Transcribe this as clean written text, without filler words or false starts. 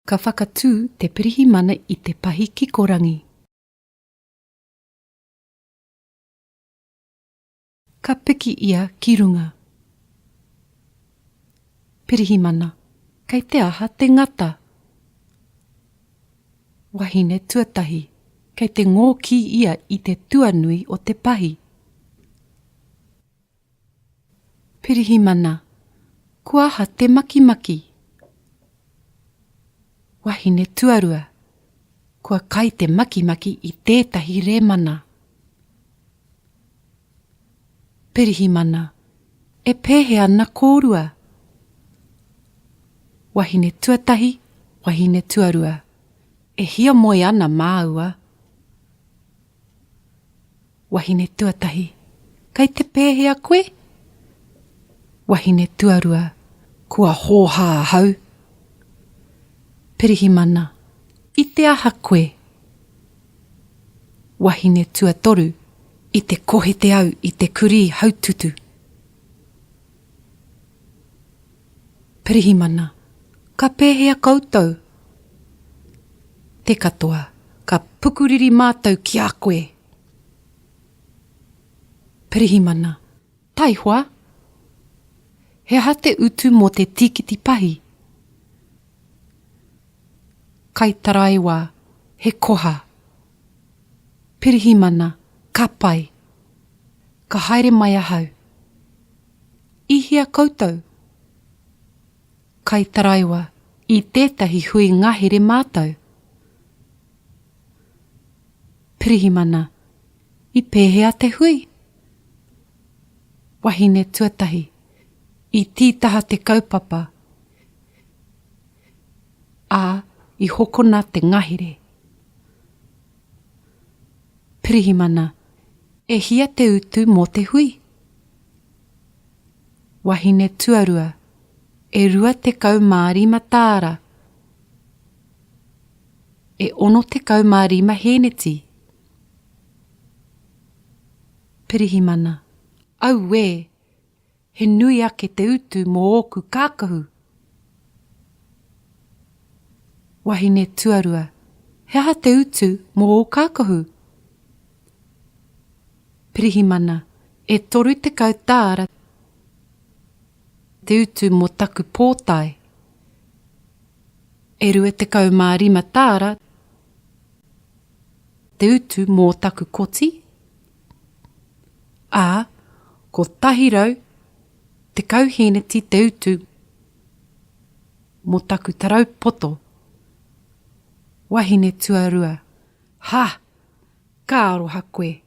Ka whakatū te pirihimana i te pahi kikorangi. Ka piki ia ki runga. Pirihimana, Kei te aha te ngata? Wahine tuatahi, Kei te ngōki ia i te tuanui o te pahi. Pirihimana, Kua aha te makimaki? Wahine tuarua, Kua kai te makimaki i tētahi rēmana. Pirihimana, E pēhea ana kōrua? Wahine tuatahi, wahine tuarua, E hiamoe ana māua. Wahine tuatahi, Kei te pēhea koe? Wahine tuarua, Kua hōhā ahau. Pirihimana, I te aha koe? Wahine tuatoru, I te kohete au i te kurī haututu. Pirihimana, Ka pēhea koutou? Te katoa, Ka pukuriri mātou ki a koe! Pirihimana, Taihoa! He aha te utu mō te tīkiti pahi? Kaitaraiwa, He koha. Pirihimana, Ka pai. Ka haere mai ahau. I hea koutou? Kaitaraiwa, I tētahi hui ngahere mātou. Pirihimana, I pēhea te hui? Wahine tuatahi, I tītaha te kaupapa, ā, i hokona te ngahere. Pirihimana, E hia te utu mō te hui? Wahine tuarua, E 25 tāra. E 65 hēneti. Pirihimana, Auē! He nui ake te utu mō ōku kākahu. Wahine tuarua, He aha te utu mō ō kākahu? Pirihimana, E 30 tāra te utu mō taku pōtae. E 25 tāra te utu mō taku koti. Ā, 110 hēneti te utu mō taku tarau poto. Wahine tuarua, Ha! Ka aroha koe.